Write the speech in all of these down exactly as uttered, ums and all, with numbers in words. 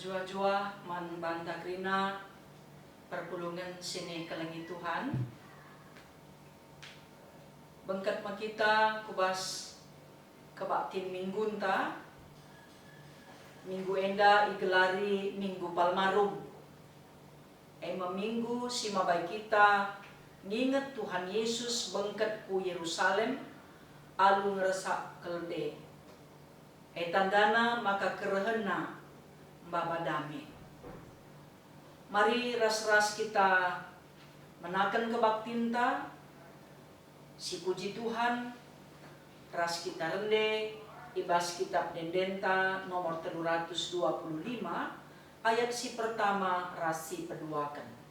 Juah-juah man banta kerina perpulungen si nikelengi Tuhan. Bengket me kita ku bas kebaktin minggunta. Minggu enda igelari Minggu Palmarum. E me minggu si mabai kita nginget Tuhan Yesus bengket ku Yerusalem alu ngeresa kelede. E tandana maka kerehenNa maba dame. Mari ras-ras kita menaken kebaktinta, sipuji Tuhan, ras kita rende i bas Kitab Ende-Endenta nomor telu ratus dua puluh lima, ayat si pertama ras si peduaken.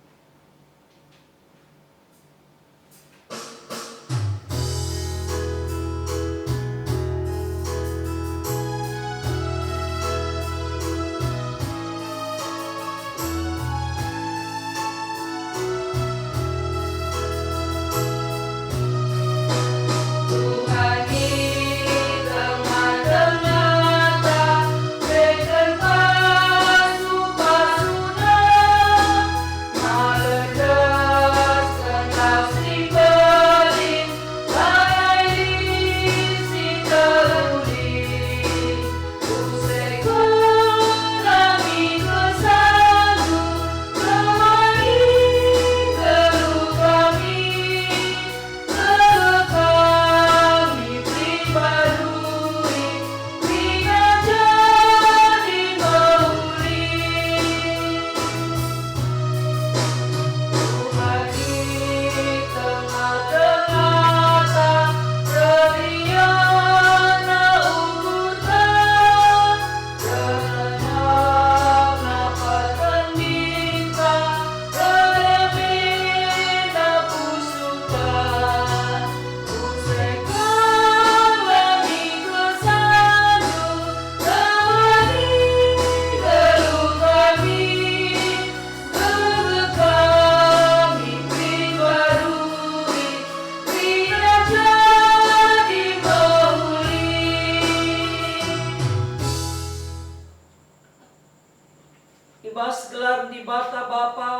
I bas gelar Dibata Bapa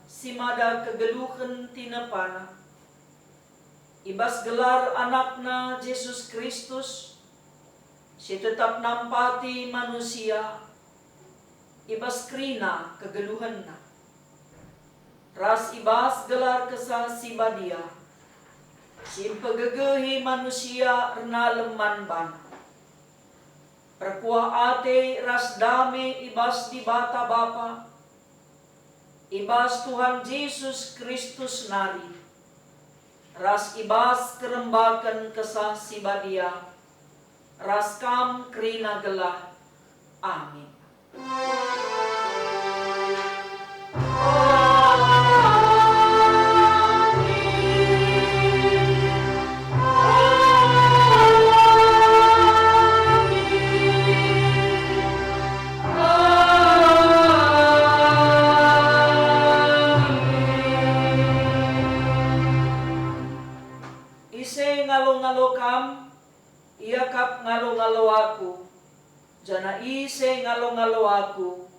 si mada kegeluhen tinepana, i bas gelar AnakNa Jesus Kristus, si tetap nampati manusia i bas kerina kegeluhenna, ras i bas gelar Kesah Si Badia, si mpegegehi manusia ernalem man baNa. Perkuah ate ras dame i bas Dibata Bapa, i bas Tuhan Jesus Kristus nari, ras i bas kerembaken Kesah Si Badia, ras kam kerina gelah. Amin. Ise ngalo-ngalo kam, ia kap ngalo-ngalo aku, janah ise ngalo-ngalo aku,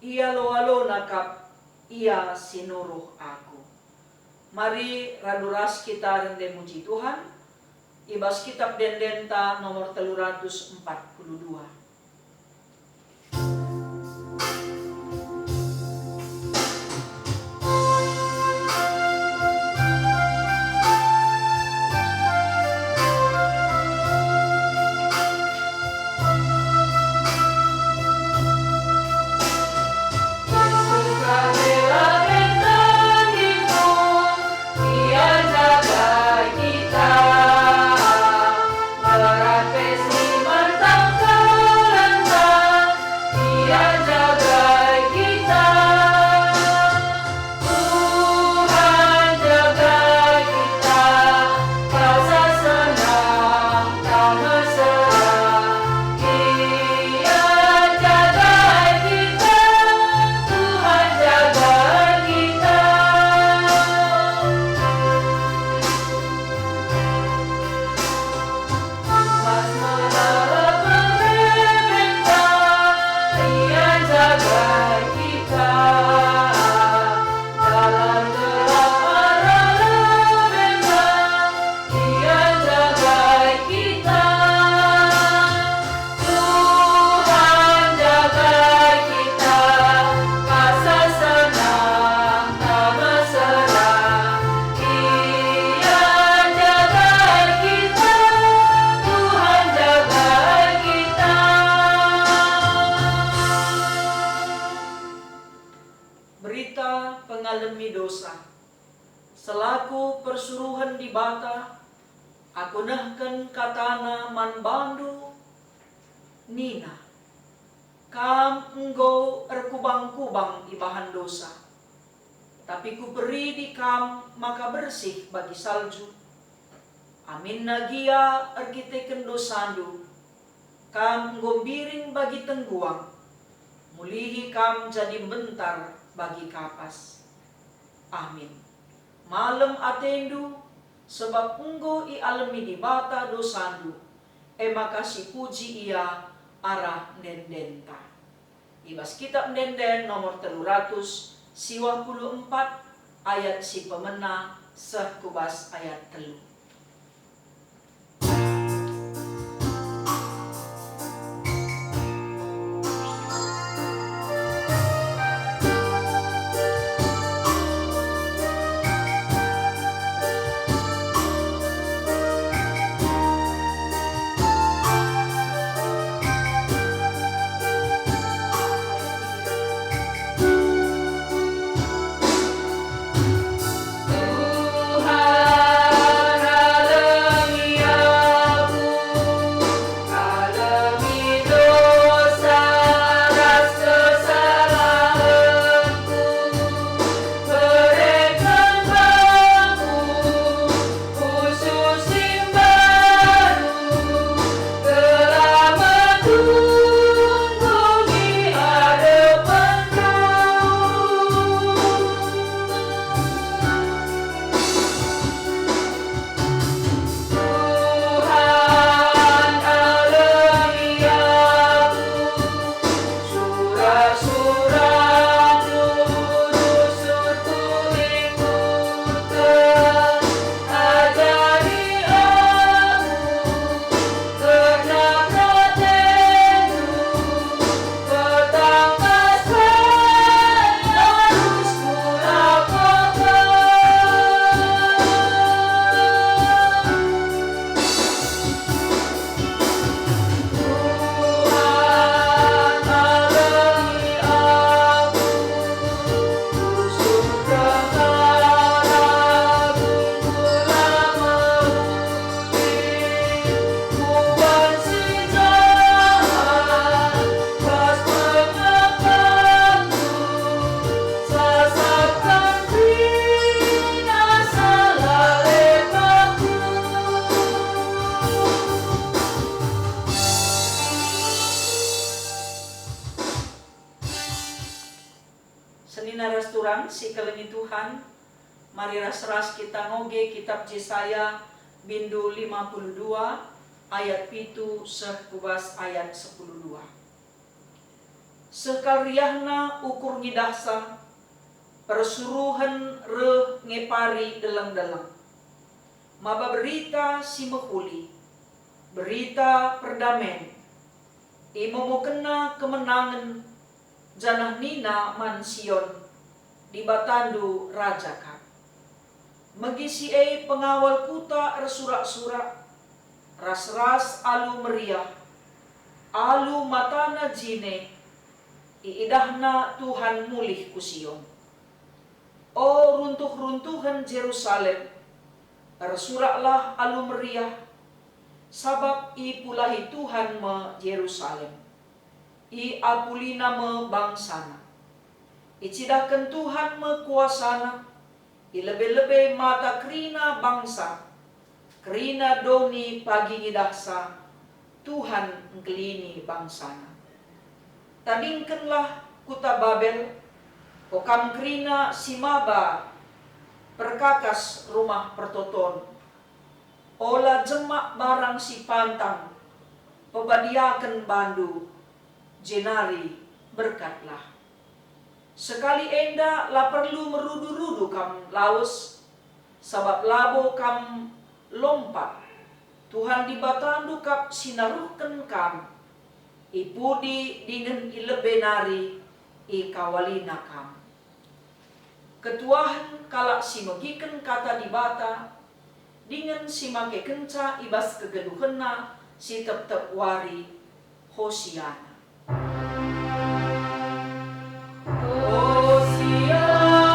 ialo-alona kap ia si nuruh aku. Mari radu ras kita rende muji Tuhan, i bas Kitab Ende-Endenta nomor telu ratus empat puluh dua. Ia jagai kita, berat pe si mantap kelantang, Ia jagai kita. Tuhan jagai kita, paksa senang tah mesra. Ia jagai kita, Tuhan jagai kita. Pas menara penggebenca, Ia dosa. Selaku persuruhen Dibata, aku nehken kataNa man bandu, nina, "Kam enggo erkubang-kubang ibahan dosa, tapi Kuperidi kam maka bersih bagi salju. Aminna gia erkiteken dosandu, kam enggo mbiring bagi tengguang, mulihi kam jadi mbentar bagi kapas." Amin. Malem atendu, sebab enggo ialemi Dibata dosandu, e maka sipuji Ia arah ende-endenta. I bas Kitab Ende-enden nomor telu ratus siwah puluh empat, ayat si pemena seh ku bas ayat telu. Khusus si mbaru, gelah metunggung i adepen Tuhan. Tuhan, alemi aku. Sura-sura tuduh surku ikutken, ajari aku kerna katendu, petangkas kai arus kulakoken. Sasapken kerina salah lepahku. Senina ras turang si ikelengi Tuhan, mari ras-ras kita ngoge Kitab Jesaya, bindu lima puluh dua, ayat pitu seh ku bas ayat sepuluh dua. Seh kal riahna ukur ngidahsa, persuruhen reh ngepari deleng-deleng. Maba berita si mehuli, berita perdamen, imomokenna kemenangen, janah nina man Sion, "Dibatandu Raja kap." Megi si e pengawal kuta ersurak-surak, ras-ras alu meriah, alu matana jine, iidahna Tuhan mulih ku Sion. O runtuh-runtuhen Jerusalem, ersuraklah alu meriah, sabap ipulahi Tuhan me Jerusalem. IapulNa me bangsaNa. Icidahken Tuhan me kuasaNa, i lebe-lebe mata kerina bangsa, kerina doni pagi ngidahsa Tuhan engkelini bangsaNa. Tadingkenlah kuta Babel, o kam kerina si maba perkakas rumah pertoton. Ola jemak barang si pantang, pebadiaken bandu, jenari berkatlah. Sekali enda la perlu merudu-rudu kam lawes, sabap labo kam lompat. Tuhan Dibatandu kap si naruhken kam, i pudi dingen i lebe nari ikawalina kam. Ketuahen kalak si megiken kata Dibata, dingen si makekenca i bas kegeluhenna si tep-tep wari. Hosiana. Hosiana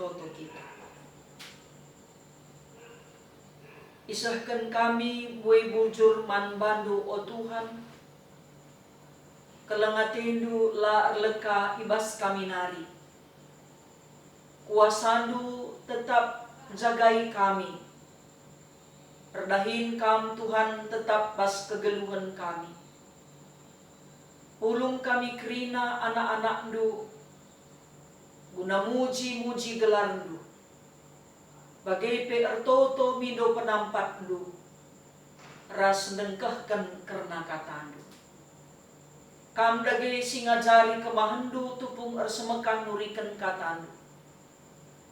ertoto kita. Isehken kami mbue bujur man bandu, o Tuhan, keleng atendu la erleka i bas kami nari. KuasaNdu tetap njagai kami. Erdahin Kam, Tuhan, tetap bas kegeluhen kami. Pulung kami kerina anak-anakNdu, guna muji-muji gelarNdu, bage pe ertoto mindo penampatNdu, ras ndengkehken kerna kataNdu. Kam dage si ngajari kemahenNdu tupung ersemekah nuriken kataNdu.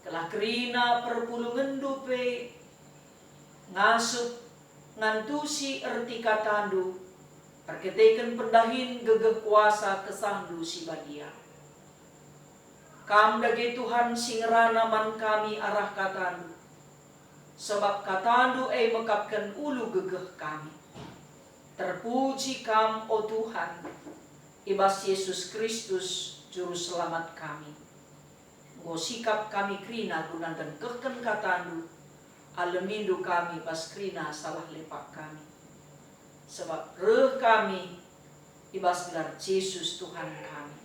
Gelah kerina perpulungenndu pe ngasup ngantusi erti katandu, erkiteken pendahin gegeh kuasa kesahndu si badia. Kam dage Tuhan si ngerana man kami arah katandu, sabap katandu e mekapken ulu gegeh kami. Terpuji Kam, o Tuhan, i bas Jesus Kristus, Juru Selamat kami. Enggo sikap kami kerina guna ndengkehken katandu, alemindu kami bas kerina salah lepak kami. Sabap reh kami i bas gelar Jesus Tuhan kami.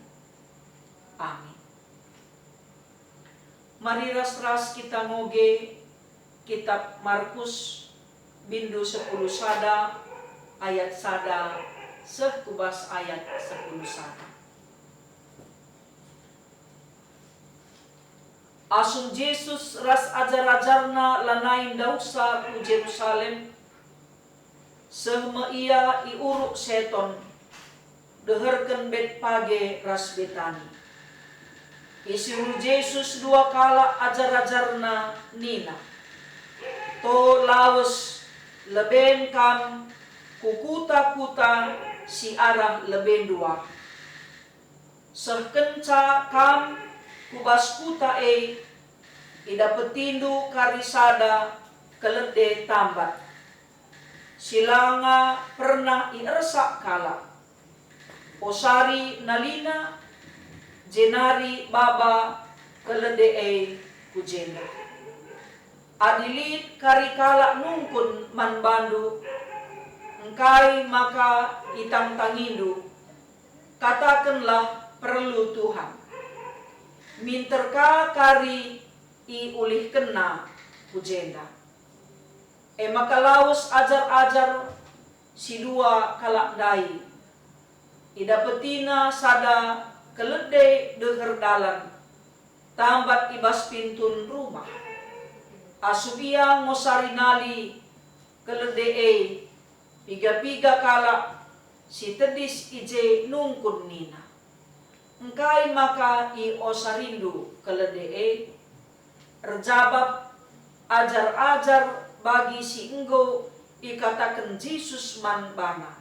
Amin. Mari ras-ras kita ngoge Kitap Markus, bindu sepuluh sada, ayat sada seh ku bas ayat sepuluh sada. Asum Jesus ras ajar-ajarNa lanai ndauhsa ku Jerusalem, seh me Ia i Uruk Seton, deherken Betpage ras Betani. Isuruh Jesus dua kalak ajar-ajarNa nina, "To lawes leben kam ku kuta-kuta si arah lebendu ah. Seh kenca kam ku bas kuta e, idapetindu kari sada kelede tambat, si langa pernah iersak kalak. Osari nalina, jenari baba kelede e ku jenda. Adi lit kari kalak nungkun man bandu, 'Engkai maka itangtangindu?' Katakenlah, 'Perlu Tuhan.' Minter ka kari iulihkenna ku jenda." E maka lawes ajar-ajar si dua kalak ndai. Idapetina sada kelede deher dalan, tambat i bas pintun rumah. Asum ia ngosari nali kelede e, piga-piga kalak si tedis i je nungkun nina, "Engkai maka iosarindu kelede e?" Erjabap ajar-ajar bagi si enggo ikataken Jesus man bana.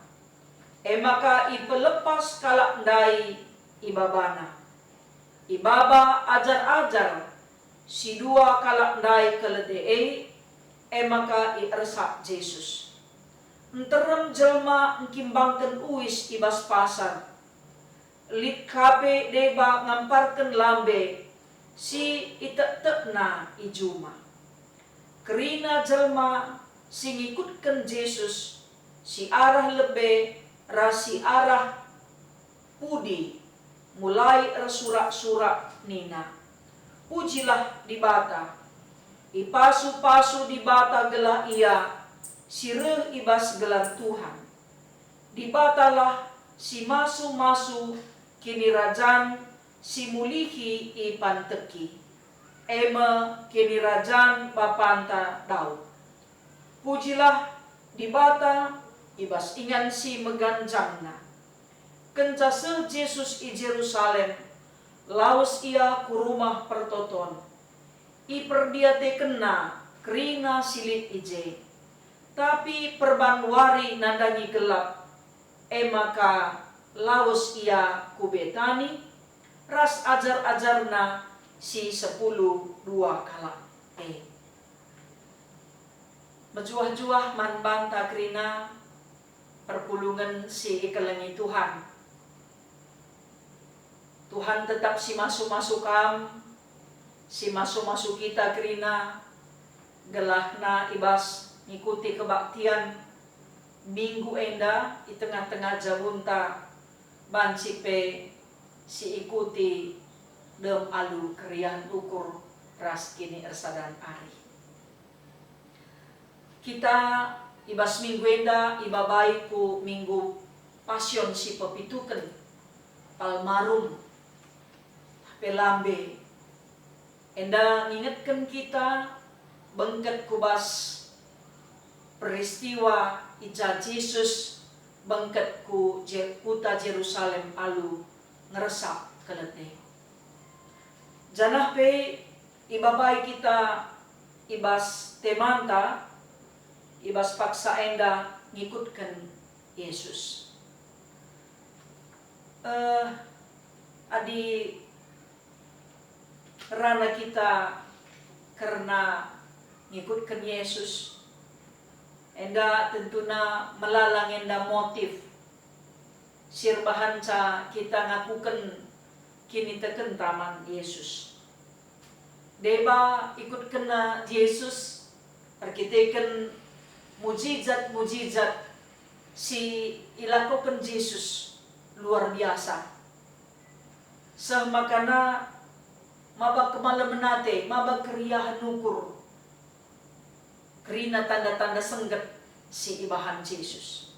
E maka ipelepas kalak ndai ibabana. Ibaba ajar-ajar si dua kalak ndai kelede e, e maka iersak Jesus. Nterem jelma engkimbangken uis i bas pasar. Lit ka pe deba ngamparken lambe si itektekna i juma. Kerina jelma si ngikutken Jesus, si arah lebe ras si arah pudi, mulai ersurak-surak nina, "Pujilah Dibata! Ipasu-pasu Dibata gelah Ia si reh i bas gelar Tuhan! Dibatalah si masu-masu kinirajan si mulihi ipanteki, e me kinirajan bapanta Daud! Pujilah Dibata i bas ingan si meganjangna!" Kenca seh Jesus i Jerusalem, lawes Ia ku Rumah Pertoton. IperdiatekenNa kerina si lit i je. Tapi perban wari nandangi gelap, e maka lawes Ia ku Betani ras ajar-ajarNa si sepuluh dua kalak e. Mejuah-juah man banta kerina perpulungen si ikelengi Tuhan. Tuhan tetap si masu-masu kam, Si masu-masu kita kerina, gelahna i bas ngikuti kebaktian minggu enda i tengah-tengah jabunta, banci pe si ikuti dem alu keriahen ukur ras kini ersadan ari. Kita i bas minggu enda ibabai ku Minggu Pasion si pepituken, Palmarum, pe lambe. Enda ngingetken kita bengket ku bas peristiwa i ja Jesus bengket ku Je-, kuta Jerusalem alu ngeresap kelede. Janah pe ibabai kita i bas temanta, i bas paksa enda ngikutken Yesus. Eh, adi rana kita kerna ngikutken Yesus, enda tentuna melalang enda motif si erbahanca kita ngakuken kinitekenta man Yesus. Deba ikutkenna Jesus erkiteken mujizat-mujizat si ilakoken Jesus luar biasa. Seh makana maba kemalemen ate, maba keriahen ukur kerina tanda-tanda sengget si ibahan Jesus.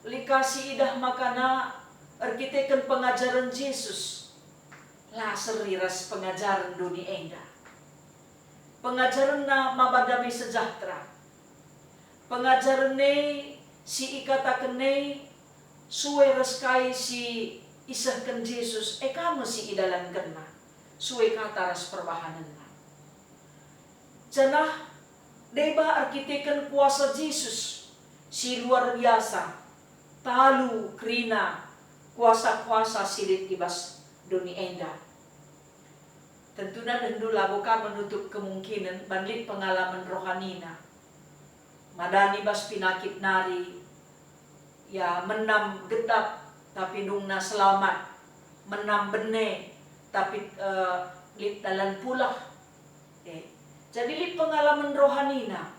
Lit ka si idah makana erkiteken pengajaren Jesus la seri ras pengajaren doni enda. Pengajarenna maba dame sejahtera. Pengajaren e si ikataken e sue ras kai si isehken Jesus, e ka me si idalankenna, sue kata ras perbahanenna. Janah deba erkiteken kuasa Jesus si luar biasa, talu kerina kuasa-kuasa si lit i bas doni enda. Tentuna dehndu labo ka menutup kemungkinen ban lit pengalamen rohanina. Madani bas pinakit nari, ya, menam gedap tapi dungna selamat, menam bene tapi, eh, lit dalan pulah. Eh, jadi lit pengalamen rohanina.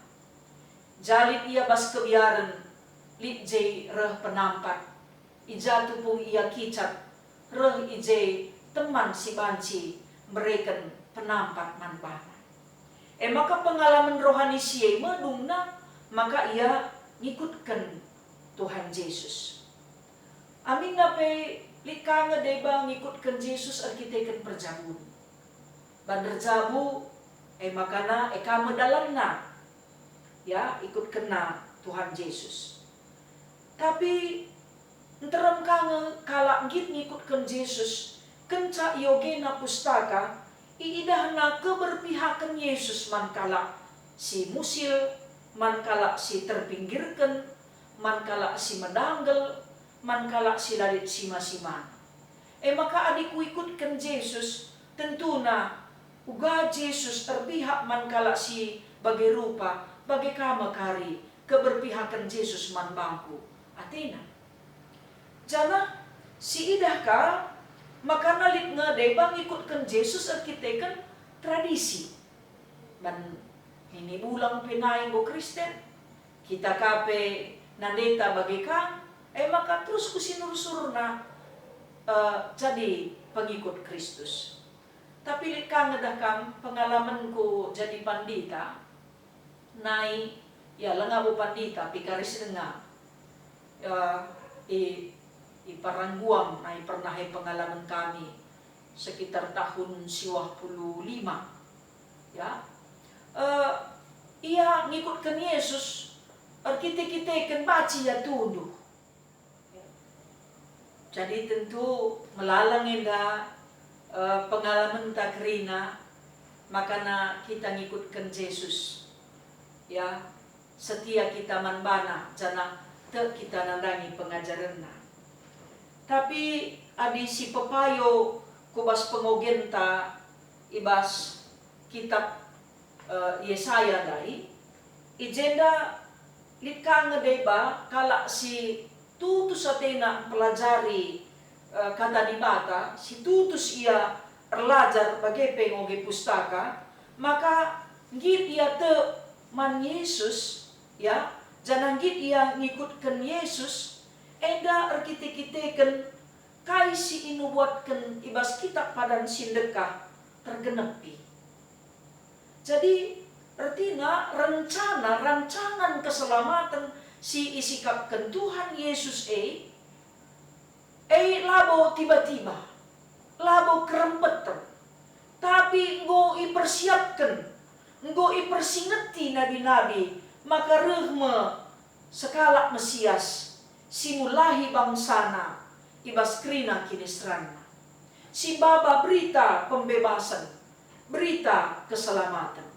Ja lit ia bas kebiaren, lit je reh penampat. I ja tupung ia kicat, reh i je teman si banci mereken penampat man bana. E maka pengalamen rohani si e me dungna maka ia ngikutken Tuhan Jesus. Aminna pe lit ka nge deba ngikutken Jesus erkiteken perjabun. Ban erjabu, e makana e ka me dalanna, ya, ikutkenna Tuhan Jesus. Tapi nterem ka nge kalak nggit ngikutken Jesus, kenca iogena pustaka, iidahna keberpihaken Jesus man kalak si musil, man kalak si terpinggirken, man kalak si medanggel, man kalak si la lit sima-simana. E maka adi kuikutken Jesus, tentuna uga Jesus erpihak man kalak si bage rupa, bage ka me kari keberpihaken Jesus man bangku, atena. Janah si idah ka, makana lit nge deba ngikutken Jesus erkiteken tradisi. Ban nini bulang pe nai enggo Kristen, kita ka pe nandeta bage ka, e maka terus ku si nursurna, eh, jadi pengikut Kristus. Tapi lit ka ngedah kam pengalamenku jadi pandita, nai, ya, langa bo pandita, pikaris denga. Ya, i, i Parangguang nai pernah e pengalamen kami sekitar tahun siwah puluh lima. Ya. Eh, ia ngikutken Yesus erkite-kiteken banci ia tunduh. Jadi tentu melalang enda, eh, pengalamenta kerina, makana kita ngikutken Jesus. Ya, setia kita man bana, janah tek kita nandangi pengajarenna. Tapi adi si pepayo ku bas pengogenta i bas kitap, eh, Yesaya ndai, i jenda lit ka nge deba kalak si tutus atena mpelajari, eh, Kata Dibata, si tutus ia erlajar bage pe ngoge pustaka, maka nggit ia tek man Yesus, ya, janah nggit ia ngikutken Yesus, enda erkite-kiteken kai si inubuatken i bas Kitap Padan si Ndekah tergenepi. Jadi, ertina rencana rancangan keselamaten si isikapken Tuhan Yesus e, e labo tiba-tiba, labo kerempeten, tapi enggo ipersiapken, enggo ipersingeti nabi-nabi maka reh me sekalak Mesias si mulahi bangsana i bas kerina kiniseranna, si maba berita pembebasen, berita keselamaten.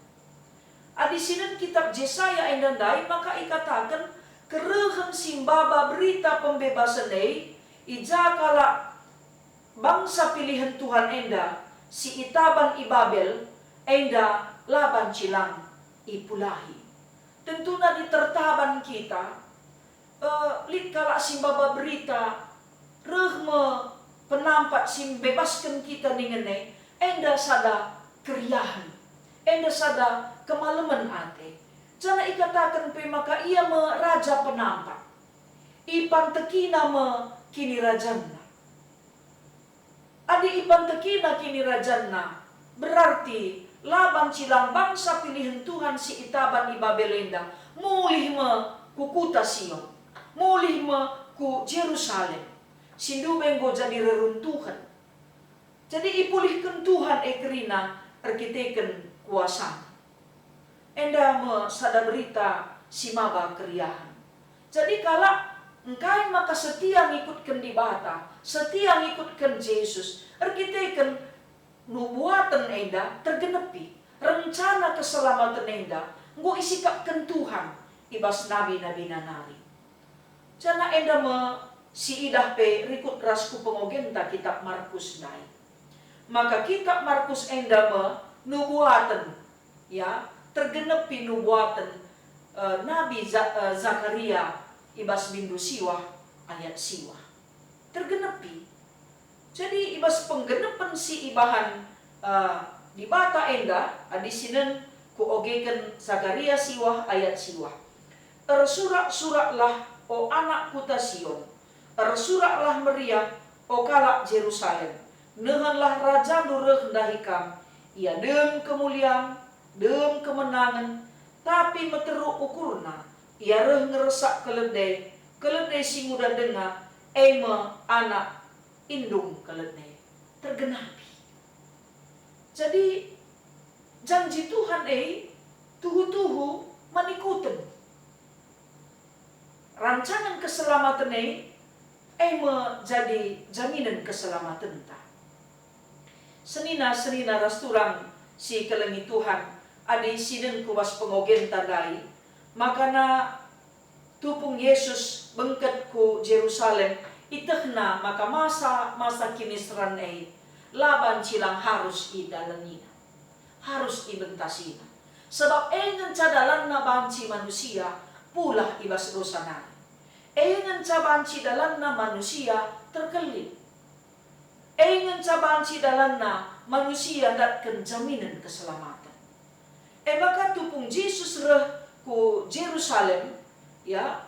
Adi sinen Kitap Jesaya enda ndai, maka ikataken kerehen si maba berita pembebasen e, i ja kalak bangsa pilihen Tuhan enda si itaban i Babel enda la banci lang ipulahi. Tentuna adi tertaban kita, eh, lit kalak si maba berita, reh me penampat si mbebasken kita ningen e, enda sada keriahen, enda sada kemalemen ate. Janah ikataken pe maka ia me raja penampat. Ipantekina me kinirajanna. Adi ipantekina kinirajanna, berarti la banci lang bangsa pilihen Tuhan si itaban i Babel enda mulih me ku kuta Sion, mulih me ku Jerusalem, si ndube enggo jadi reruntuhen. Jadi ipulihken Tuhan e kerina erkiteken kuasaNa. Enda me sada berita si maba keriahen. Jadi kalak engkai maka setia ngikutken Dibata, setia ngikutken Jesus, erkiteken nubuaten enda tergenepi, rencana keselamaten enda enggo isikapken Tuhan i bas nabi-nabiNa nari. Janah enda me si idah pe rikut ras ku pengogenta Kitap Markus ndai. Maka Kitap Markus enda me nubuaten, ya, tergenepi nubuaten, eh, Nabi Za-, eh, Zakaria i bas bindu siwah ayat siwah. Tergenepi. Jadi, i bas penggenepen si ibahan, eh, Dibata enda, adi sinen kuogeken Zakaria siwah ayat siwah. Ersurak-suraklah, o anak kuta Sion, ersuraklah meriah, o kalak Jerusalem. Nehenlah rajandu reh ndahi kam, ia dem kemulian, dem kemenangen, tapi meteruk ukurna, ia reh ngeresak kelede, kelede si nguda denga, e me anak indung kelede. Tergenapi. Jadi, janji Tuhan e tuhu-tuhu man ikuten. Rancangen keselamaten e, e me jadi jaminen keselamatenta. Senina-senina ras turang si kelengi Tuhan, adi sinen ku bas pengogenta ndai, maka na tupung Jesus bengket ku Jerusalem, itehna maka masa-masa kiniseran e la banci lang harus idalanina, harus ibentasina. Sebab e ngenca dalanna banci manusia pulah i bas dosa nari. E ngenca banci dalanna manusia terkelin. E ngenca banci dalanna manusia ndatken jaminen keselamaten. E maka tupung Jesus reh ku Jerusalem, ya,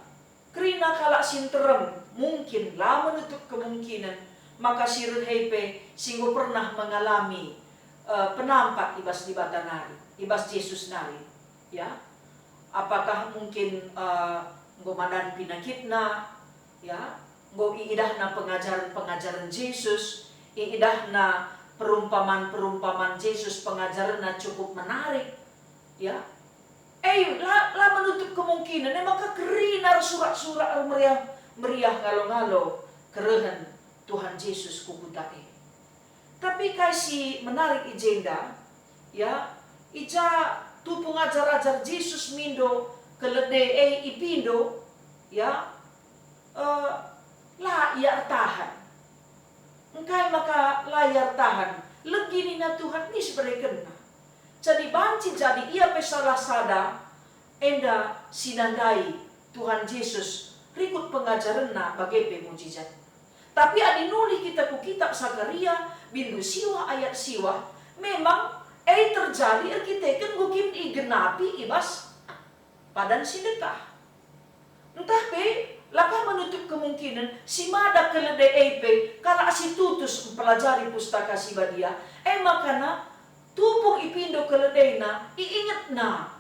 kerina kalak si nterem mungkin la menutup kemungkinen maka si reh e pe si enggo pernah mengalami, eh, penampat i bas Dibata nari, i bas Jesus nari, ya. Apakah mungkin, eh, enggo madan penakitna, ya, enggo iidahna pengajaren-pengajaren Jesus, iidahna perumpaman-perumpaman Jesus, pengajarenna cukup menarik, ya. Eh, la, la menutup kemungkinen, e maka kerina ersurak-surak ermeriah, meriah ngalo-ngalo kerehen Tuhan Jesus ku kuta e. Tapi kai si menarik i jenda, ya, i ja tupung ajar-ajar Jesus mindo kelede e ipindo, ya, eh, la ia ertahan. Engkai maka la ia ertahan? Legi nina Tuhan, nis berekenna. Jadi banci jadi ia pe salah sada enda si nandai Tuhan Jesus rikut pengajarenna bage pe mujizat. Tapi adi nulih kita ku kitab Sakaria, bindu siwah ayat siwah, memang e terjadi erkiteken enggo kin igenapi i bas padan si ndekah. Ntah pe, la ka menutup kemungkinen si mada kelede e pe kalak si tutus mpelajari Pustaka Si Badia, e makana tupung ipindo keledena, iingetna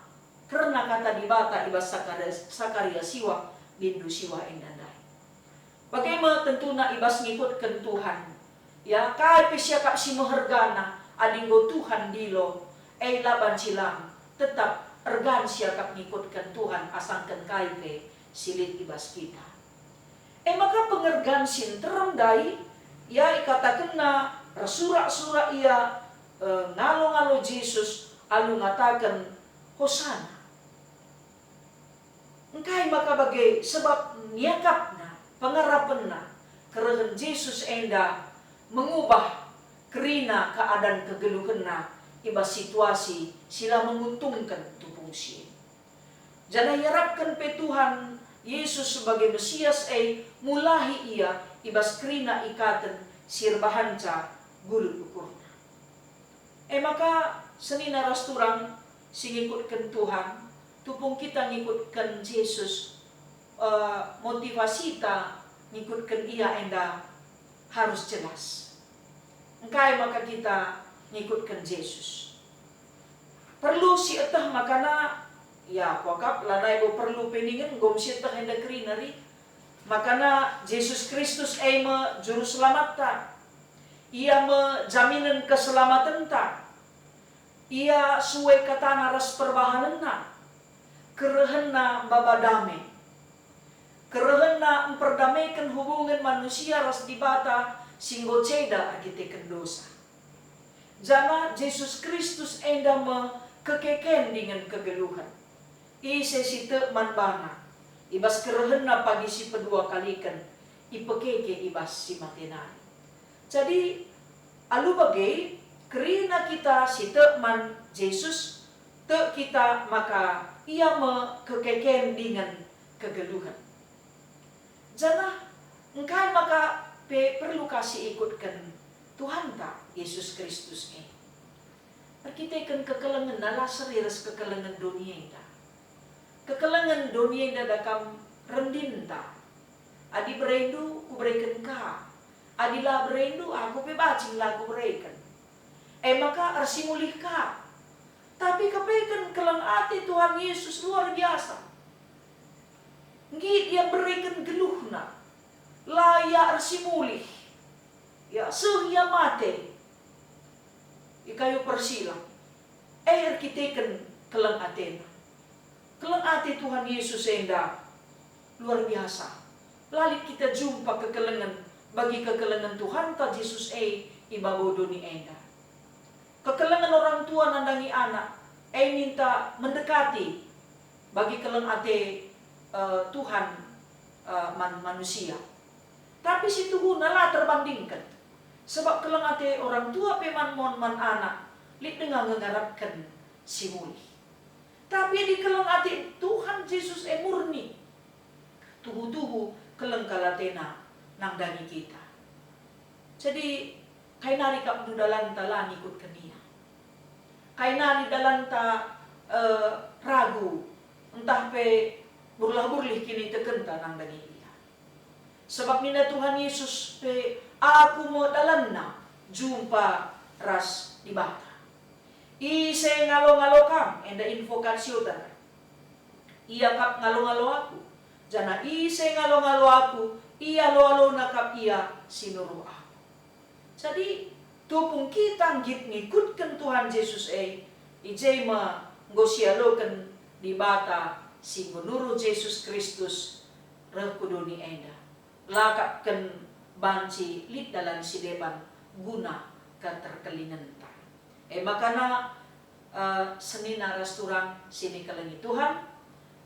kerna kata Dibata i bas Sakaria, Sakaria siwah, bindu siwah enda ndai. Bage me tentuna i bas ngikutken Tuhan. Ya, kai pe siakap si mehergana, adi enggo Tuhan ndilo, e la banci lang, tetap ergan siakap ngikutken Tuhan asangken kai pe si lit i bas kita. E maka pengergan si nterem ndai, ya, ikatakenna ersurak-surak ia, e, ngalo-ngalo Jesus alu ngataken, "Hosana." Engkai maka bage? Sebab niakapna, pengarapenna, kerehen Jesus enda mengubah kerina keadan kegeluhenna i bas situasi si la menguntungken tupung si e. Janah iarapken pe Tuhan Jesus sebagai Mesias e mulahi ia i bas kerina ikaten si erbahanca gulut ukurna. E maka, senina ras turang si ngikutken Tuhan, tupung kita ngikutken Jesus, eh, motivasita ngikutken Ia enda harus jelas. Engkai maka kita ngikutken Jesus? Perlu sieteh makana, ya, kuakap lanai bo perlu pe ningen, enggo me sieteh enda kerina ri. Makana Jesus Kristus e me Juru Selamatta. Ia me jaminen keselamatenta. Ia sue katana ras perbahanenna. Kerehenna maba dame. Kerehenna mperdameken hubungen manusia ras Dibata si enggo ceda erkiteken dosa. Janah Jesus Kristus enda me kekeken dingen kegeluhen. Ise si tek man baNa, i bas kerehenNa pagi si pedua kaliken ipekeke i bas si mate nari. Jadi, alu bage, kerina kita si tek man Jesus, tek kita maka Ia me kekeken dingen kegeluhen. Janah engkai maka pe perlu ka si ikutken Tuhanta Jesus Kristus e? Erkiteken kekelengenNa la seri ras kekelengen doni enda. Kekelengen doni enda da kam rendinta. Adi berendu, kubereken ka. Adi la berendu, aku pe bacin la kubereken. E maka ersimulih ka. Tapi kepeken keleng ate Tuhan Yesus luar biasa. Nggit Ia mbereken geluhNa. La Ia ersimulih. Ya, seh Ia mate i kayu persilang. E erkiteken keleng ateNa. Keleng ate Tuhan Yesus enda luar biasa. La lit kita jumpa kekelengen bagi kekelengen Tuhanta Jesus e i babo doni enda. Kekelengen orang tua nandangi anak, e ninta mendekati bagi keleng ate, eh, Tuhan, eh, man manusia. Tapi si tuhuna la terbandingken, sebab keleng ate orang tua pe man mon man anak, lit denga nge ngarapken si mulih. Tapi adi keleng ate Tuhan Jesus e murni, tuhu-tuhu keleng kal ateNa nandangi kita. Jadi, kai nari kap ndu dalanta la ngikutken Ia? Kai nari dalanta, eh, ragu, ntah pe burlah-burlih kinitekenta nandangi Ia? Sebab nina Tuhan Yesus pe, "Aku me dalanna jumpa ras Dibata." Ise ngalo-ngalo kam, enda invokasiota, ia kap ngalo-ngalo aku, janah ise ngalo-ngalo aku, ialo-alona kap ia si nuruh aku. Jadi, tupung kita nggit ngikutken Tuhan Jesus e, i je me enggo sialoken Dibata si enggo nuruh Jesus Kristus reh ku doni enda. La kap ken banci lit dalan si deban guna keterkelingenta. E makana, eh, senina ras turang si nikelengi Tuhan,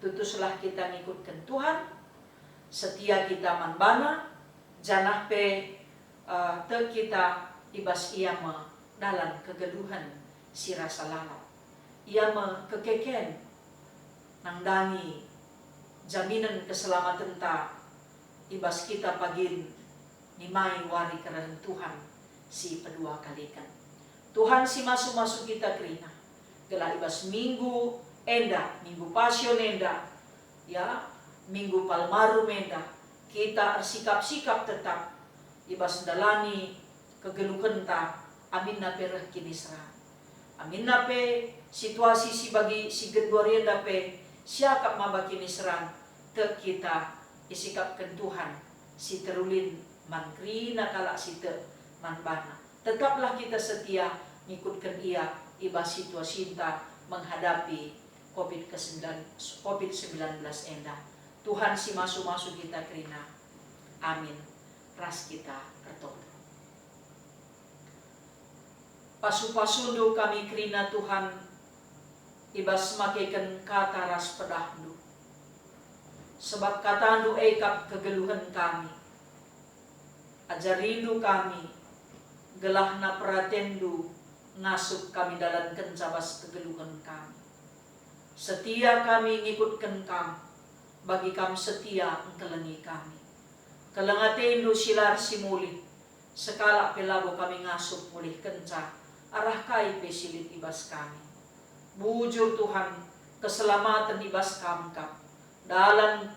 tutuslah kita ngikutken Tuhan, setia kita man baNa, janah pe, eh, tek kita i bas Ia me dalan kegeluhen si rasa lalap. Ia me kekeken nandangi jaminen keselamatenta i bas kita pagin nimai wari kerehen Tuhan si peduakaliken. Tuhan si masu-masu kita kerina, gelah i bas minggu enda, minggu Pasion enda, ya, minggu Palmarum enda, kita ersikap-sikap tetap i bas ndalani kegeluhenta, aminna pe reh kiniseran. Aminna pe situasi si bagi si genduari enda pe siakap maba kiniseran, tek kita isikapken Tuhan si terulin man kerina kalak si tek man baNa. Tetaplah kita setia ngikutken Ia i bas situasinta menghadapi covid ke sembilan, covid sembilan belas enda. Tuhan si masu-masu kita kerina. Amin. Ras kita ertoto. Pasu-pasundu kami kerina Tuhan, i bas makeken kata ras pedahNdu. Sebab kataNdu e kap kegeluhen kami. AjariNdu kami, gelahna peratenNdu ngasup kami ndalankenca bas kegeluhen kami. Setia kami ngikutken Kam, bagi Kam setia engkelengi kami. Keleng ateNdu si la ersimulih, sekalak pe labo kami ngasup mulihkenca arah kai pe si lit i bas kami. Bujur Tuhan, keselamaten i bas Kam kap. Dalan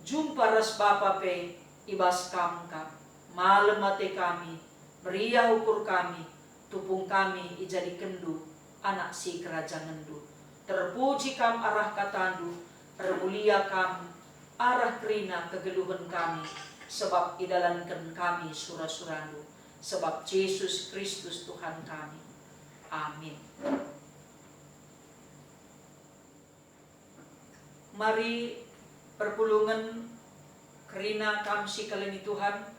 jumpa ras Bapa pe i bas Kam kap. Malem ate kami, meriah ukur kami, tupung kami ijadikenndu anak si kerajangenNdu. Terpuji Kam arah kataNdu, ermulia Kam arah kerina kegeluhen kami, sebab idalanken kami sura-suraNdu, sebab Jesus Kristus Tuhan kami. Amin. Mari perpulungen kerina kam si kelengi Tuhan,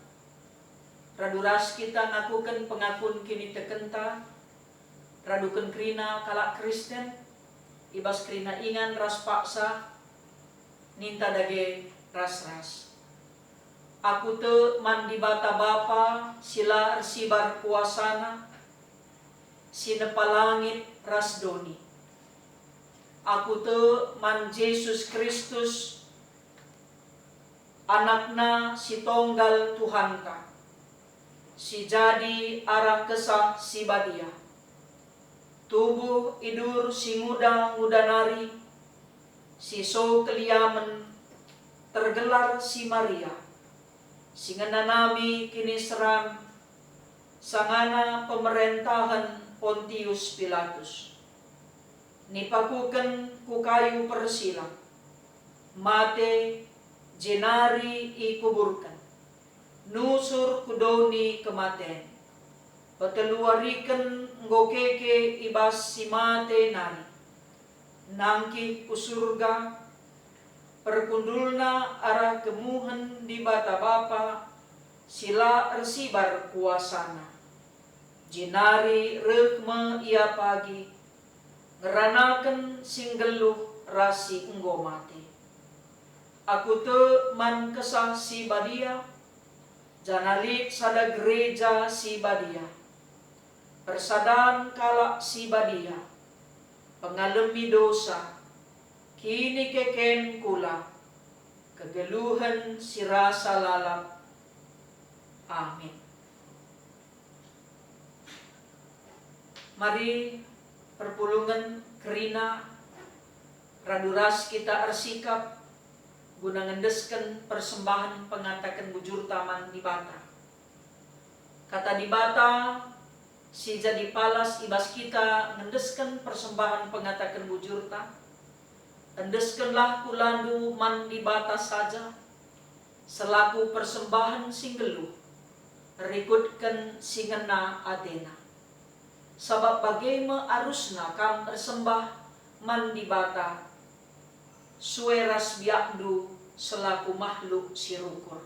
radu ras kita ngakuken pengakun kinitekenta, raduken kerina kalak Kristen, i bas kerina ingan ras paksa, ninta dage ras-ras. Aku tek man Dibata Bapa si la ersibar kuasaNa, si nepa langit ras doni. Aku tek man Jesus Kristus, AnakNa si tonggal Tuhanta, si jadi arah Kesah Si Badia, tubuh idur si nguda-nguda nari, si so keliamen, tergelar si Maria, si ngenanami kiniseran sangana pemerentahen Pontius Pilatus. Nipakuken ku kayu persilang, mate, jenari ikuburken, nusur ku doni kematen. Peteluwariken enggo keke i bas si mate nari, nangkih ku Surga, perkundulna arah kemuhen Dibata Bapa si la ersibar kuasaNa. Jenari reh me Ia pagi, ngeranaken si nggeluh ras si enggo mate. Aku tek man Kesah Si Badia, janah lit sada gereja si badia, persadan kalak si badia, pengalemi dosa, kinikeken kula, kegeluhen si rasa lalap. Amin. Mari perpulungen kerina radu ras kita ersikap guna ngendesken persembahen pengataken bujurta man Dibata. Kata Dibata si jadi palas i bas kita ngendesken persembahen pengataken bujurta, "Endeskenlah kulandu man Dibata saja, selaku persembahen si nggeluh, rikutken si ngena atena." Sabap bage me arusna kam ersembah man Dibata, sue ras biakndu selaku mahluk si rukur.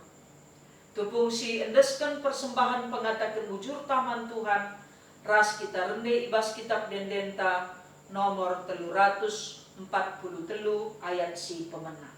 Tupung si endesken persembahen pengataken bujurta man Tuhan, ras kita rende i bas Kitap Ende-endenta nomor telu ratus empat puluh telu ayat si pemena.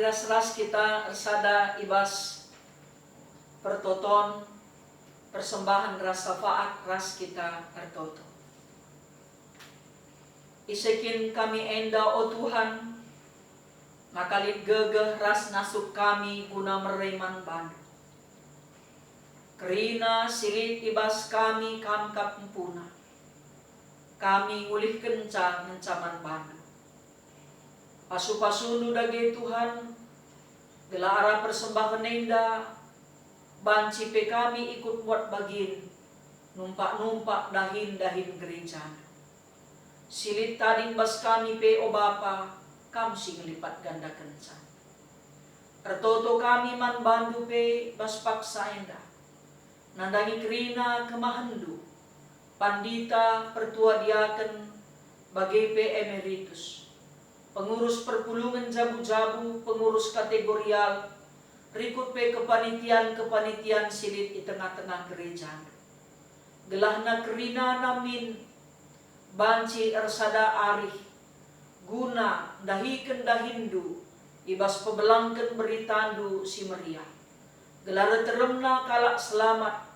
Ras-ras kita ersada i bas pertoton, persembahen ras syafaat ras kita ertoto. Ise kin kami enda, o Tuhan, maka lit gegeh ras ngasup kami guna mere man bandu. Kerina si lit i bas kami kam kap empuna. Kami ngulihkenca ngenca man bandu. Pasu-pasundu dage, Tuhan, gelah arah persembahen enda banci pe kami ikut muat bagin, numpak-numpak dahin-dahin gerejandu. Si lit tading bas kami pe, o Bapa, kam si ngelipat gandakenca. Ertoto kami man bandu pe bas paksa enda. Nandangi kerina kemahenndu, pandita, pertua diaken, bage pe emeritus, pengurus perpulungen jabu-jabu, pengurus kategorial, rikut pe kepanitian-kepanitian si lit i tengah-tengah gerejandu. Gelahna kerinana min banci ersada arih guna ndahiken dahinndu i bas pebelangken beritandu si meriah. Gelah erteremna kalak selamat,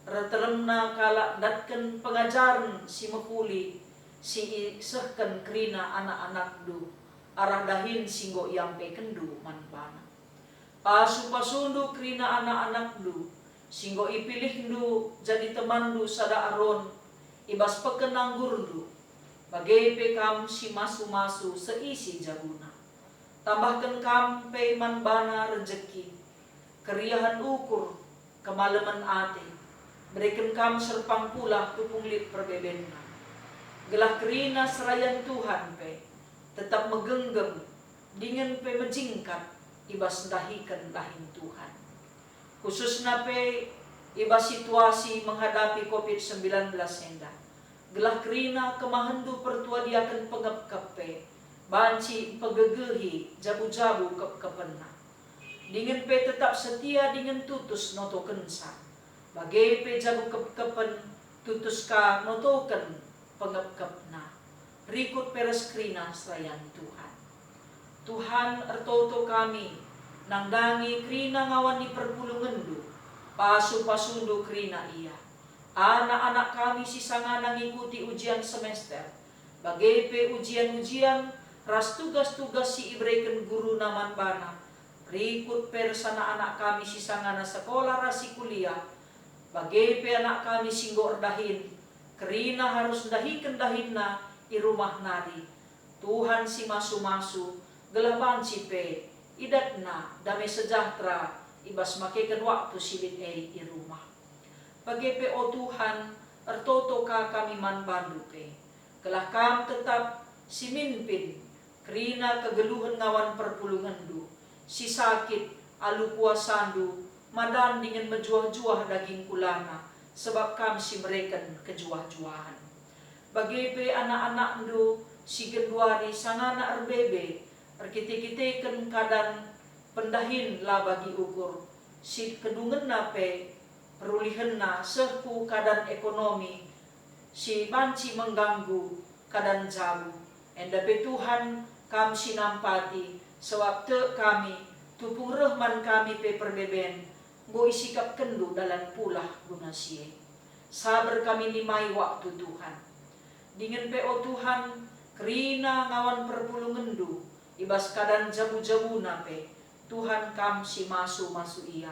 erteremna kalak ndatken pengajaren si mehuli si isehken kerina anak-anakndu arah dahin si enggo iampekenndu man bana. Pasu-pasundu kerina anak-anakndu, si enggo ipilihndu jadi temanndu sada Aron i bas peken anggurndu, bage pe kam si masu-masu seisi jabuna. Tambahken kam pe man bana rejeki, keriahen ukur, kemalemen ate, bereken kam serpang pulah tupung lit perbebenna. Gelah kerina serayan Tuhan pe tetap megenggeng dingen pe mejingkat i bas ndahiken dahin Tuhan. Khususna pe i bas situasi menghadapi covid sembilan belas enda, gelah kerina kemahenndu pertua diaken pengepkep pe banci mpegegehi jabu-jabu kepkepenna. Dingen pe tetap setia dingen tutus notokenca, bage pe jabu kepkepen tutus ka notoken pengepkepna, rikut pe ras kerina serayan Tuhan. Tuhan, ertoto kami nandangi kerina ngawan ni perpulungenndu, pasu-pasundu kerina ia. Anak-anak kami si sangana ngikuti ujian semester, bage pe ujian-ujian ras tugas-tugas si ibereken guruna man bana, rikut pe ras anak-anak kami si sangana sekolah ras si kuliah, bage pe anak kami si enggo erdahin, kerina arus ndahiken dahinna i rumah nari. Tuhan si masu-masu, gelah banci pe idatna dame sejahtera i bas makeken waktu si lit e i rumah. Bage pe, o Tuhan, ertoto ka kami man bandu pe, gelah kam tetap si mimpin kerina kegeluhen ngawan perpulungenndu, si sakit alu kuasandu, madan dingen mejuah-juah daging kulana, sebab kam si mereken kejuah-juahen. Bage pe anak-anakndu si genduari sangana erbebe erkite-kiteken keadan pendahin la bagi ukur, si kedungenna pe perulihenna seh ku keadan ekonomi si banci mengganggu keadan jabu. Enda pe Tuhan, kam si nampati, sebab tek kami, tupung reh man kami pe perbeben, enggo isikapkenndu dalan pulah guna si e. Saber kami nimai waktu Tuhan. Dingen pe, o Tuhan, kerina ngawan perpulungenndu, i bas keadan jabu-jabuna pe, Tuhan, kam si masu-masu ia.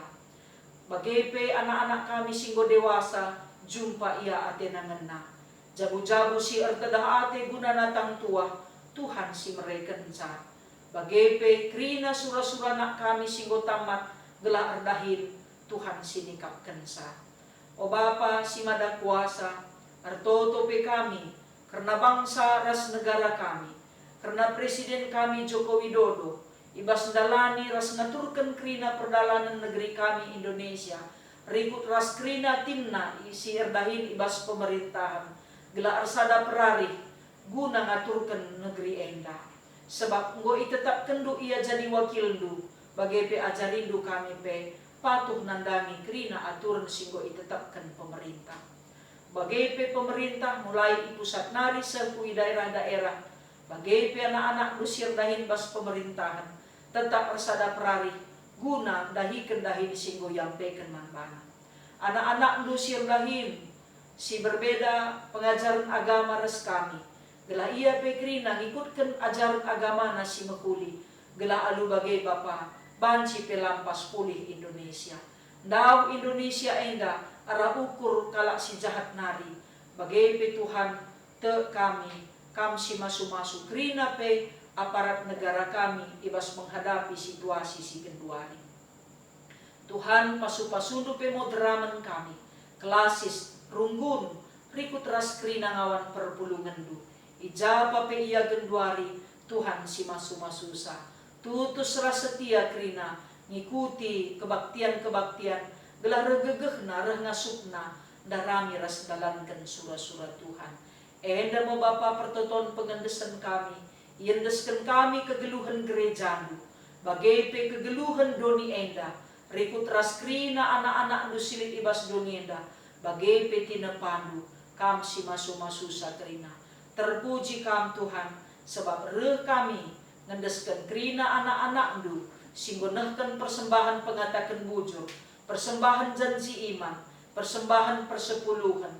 Bage pe anak-anak kami si enggo dewasa, jumpa ia atena ngena. Jabu-jabu si ertedah ate guna natang tuah, Tuhan si merekenca. Bage pe kerina sura-sura anak kami si enggo tamat gelah erdahin, Tuhan si nikapkenca. O Bapa si Mada Kuasa, ertoto pe kami kerna bangsa ras negara kami, kerna Presiden kami Joko Widodo, i bas ndalani ras ngaturken kerina perdalanen negeri kami Indonesia, rikut ras kerina timna i- si erdahin i bas pemerintahen, gelah ersada perarih guna ngaturken negeri enda. Sebab enggo itetapkenndu ia jadi wakilndu, bage pe ajarindu kami pe patuh nandangi kerina aturen si enggo itetapken pemerintah. Bage pe pemerintah mulai i pusat nari seh ku i daerah-daerah, bage pe anak-anakndu si erdahin bas pemerintahen, tetap ersada perarih guna ndahiken dahin si enggo iampeken man bana. Anak-anakndu si erdahin, si berbeda pengajaren agama ras kami, gelah ia pe kerina ngikutken ajaren agamana si mehuli, gelah alu bage Bapa, banci pe lampas pulih Indonesia. Ndauh Indonesia enda arah ukur kalak si jahat nari, bage pe Tuhan, tek kami, Kam si masu-masu kerina pe aparat negara kami i bas menghadapi situasi si genduari. Tuhan, pasu-pasuNdu pe moderamen kami, kelasis, runggun, rikut ras kerina ngawan perpulungenNdu. I ja pa pe ia genduari, Tuhan si masu-masusa, tutus ras setia kerina ngikuti kebaktian-kebaktian, gelah reh gegehna, reh ngasupna, ndarami ras ndalanken sura-sura Tuhan. Enda me Bapa pertoton pengendesen kami, iendesken kami kegeluhen gerejaNdu, bage pe kegeluhen doni enda, rikut ras kerina anak-anakNdu si lit i bas doni enda, bage pe tinepaNdu, Kam si masu-masusa kerina. Terpuji Kam, Tuhan, sebab reh kami ngendesken kerina anak-anakNdu si enggo nehken persembahen pengataken bujur, persembahen janji iman, persembahen persepuluhen,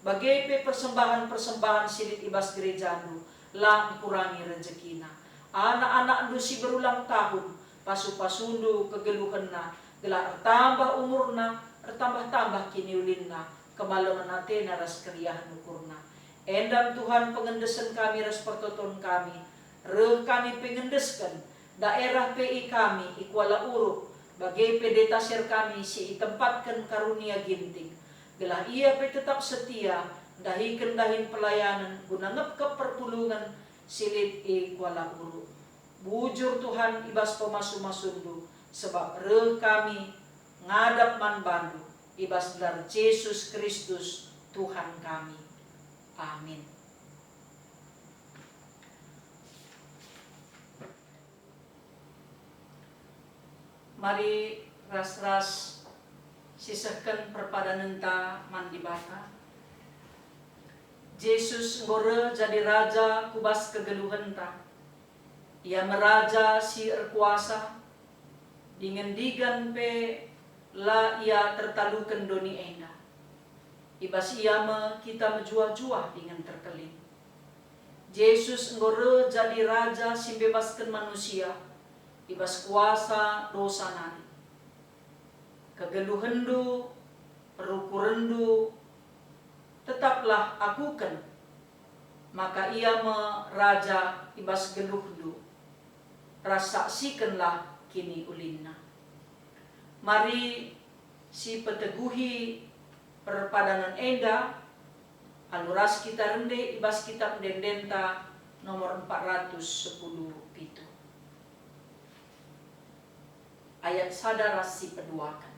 bage pe persembahen-persembahen si lit i bas gerejaNdu, la ngkurangi rejekina. Anak-anakNdu si berulang tahun, pasu-pasuNdu kegeluhenna, gelah ertambah umurna, ertambah-tambah kiniulinna, kemalemen atena ras keriahen ukurna. Enda me Tuhan pengendesen kami ras pertoton kami, reh kami pe ngendesken daerah P I kami i Kuala Uruk, bage pe detaser kami si itempatken Karunia Ginting, gelah ia pe tetap setia ndahiken dahin pelayanen guna ngepkep perpulungen si lit i Kuala Uruk. Bujur Tuhan i bas pemasu-masuNdu, sebab reh kami ngadap man baNdu i bas gelar Jesus Kristus, Tuhan kami. Amin. Mari ras-ras sisehken perpadanenta man Dibata. Jesus enggo reh jadi Raja ku bas kegeluhenta. Ia me Raja si erkuasa, dingen ndigan pe la Ia tertaluken doni enda. I bas Ia me kita mejuah-juah dingen terkelin. Jesus enggo reh jadi Raja si mbebasken manusia i bas kuasa dosa nari. Kegeluhenndu, perukurenndu, tetaplah akuken maka Ia me Raja i bas geluhndu, ras saksikenlah kiniulinNa. Mari sipeteguhi perpadanen enda alu ras kita rende i bas Kitab Ende-endenta nomor empat ratus sepuluh pitu, ayat sada ras sipeduaken.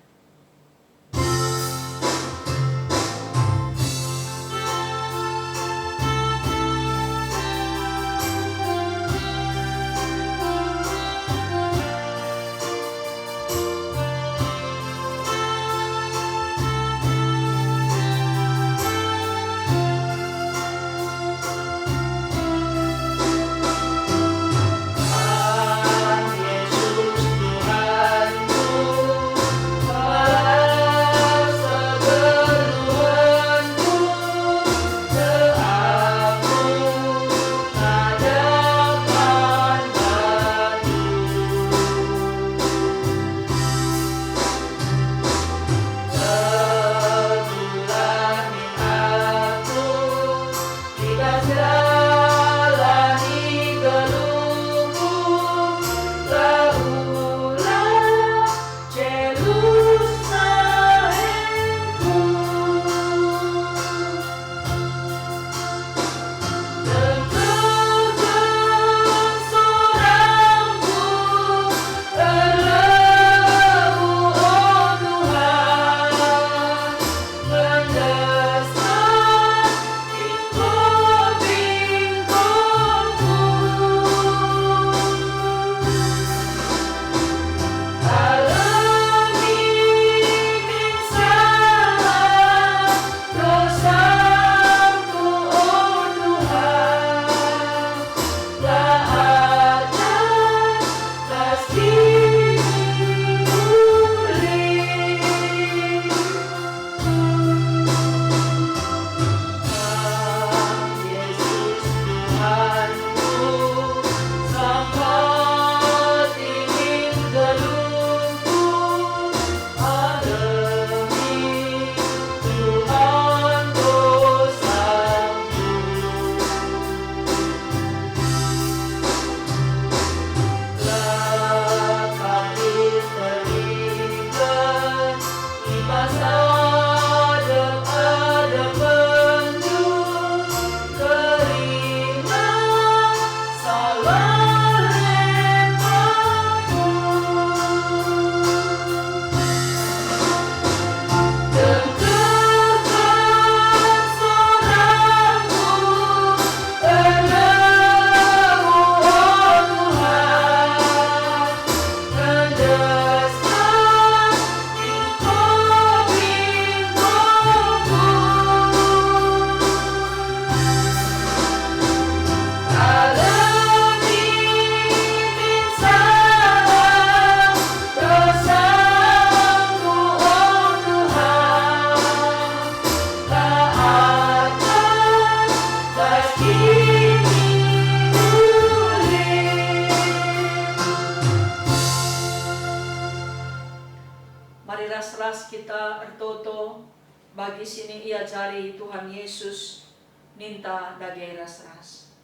Ertoto bagi si niajari Tuhan Yesus ninta dage ras-ras.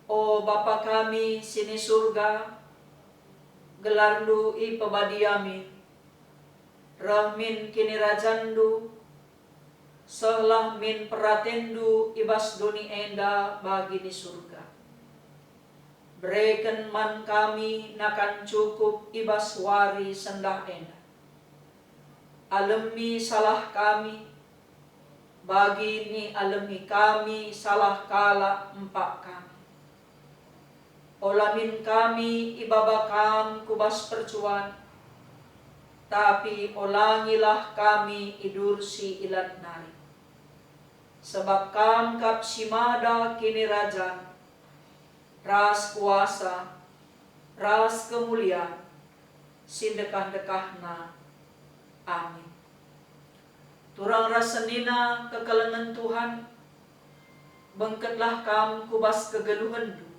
O Bapa kami si ni Surga, gelarNdu ipebadia min, reh min kinirajanNdu, sehlah min peratenNdu i bas doni enda bagi ni Surga. Bereken man kami nakan cukup i bas wari sendah enda. Alemi salah kami, bagi nialemi kami salah kalak empak kami. Ola min kami ibaba Kam ku bas percuan, tapi olangilah kami idursi ilat nari. Sebab Kam kap si mada kinirajan, ras kuasa, ras kemulian, si ndekah-ndekahna. Amin. Turang ras senina kekelengen Tuhan, bengketlah kam ku bas kegeluhenndu.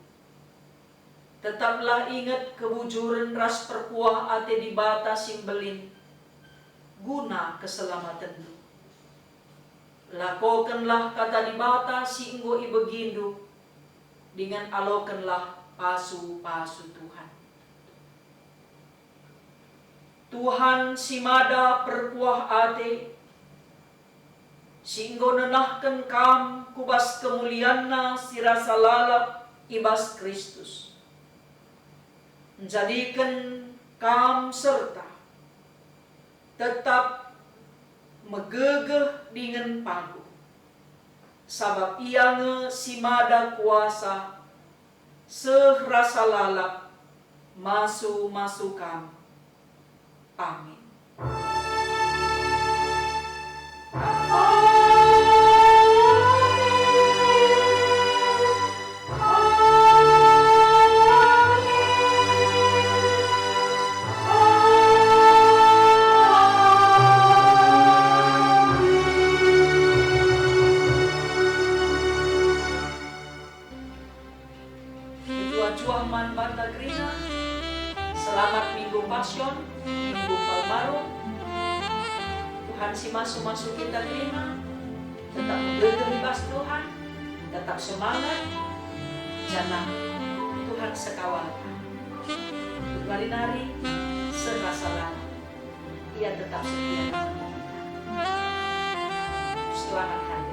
Tetaplah inget kebujuren ras perkuah ate Dibata si mbelin guna keselamatenndu. Lakokenlah kata Dibata si enggo ibegindu, dingen alokenlah pasu-pasu Tuhan. Tuhan si mada perkuah ate, si enggo nenahken kam ku bas kemulianNa si rasa lalap i bas Kristus, njadiken kam serta tetap megegeh dingen paguh, sabap Ia nge si mada kuasa seh rasa lalap masu-masu kam. Amin. Mejuah-juah man banta kerina. Selamat Minggu Pasion, Minggu Palmarum. Tuhan si masu-masu kita kerina. Tetap megegeh i bas Tuhan, tetap semangat, janah Tuhan sekawalta. Nari-nari serasa lalap. Ia tetap setia dengan kita. Selamat hari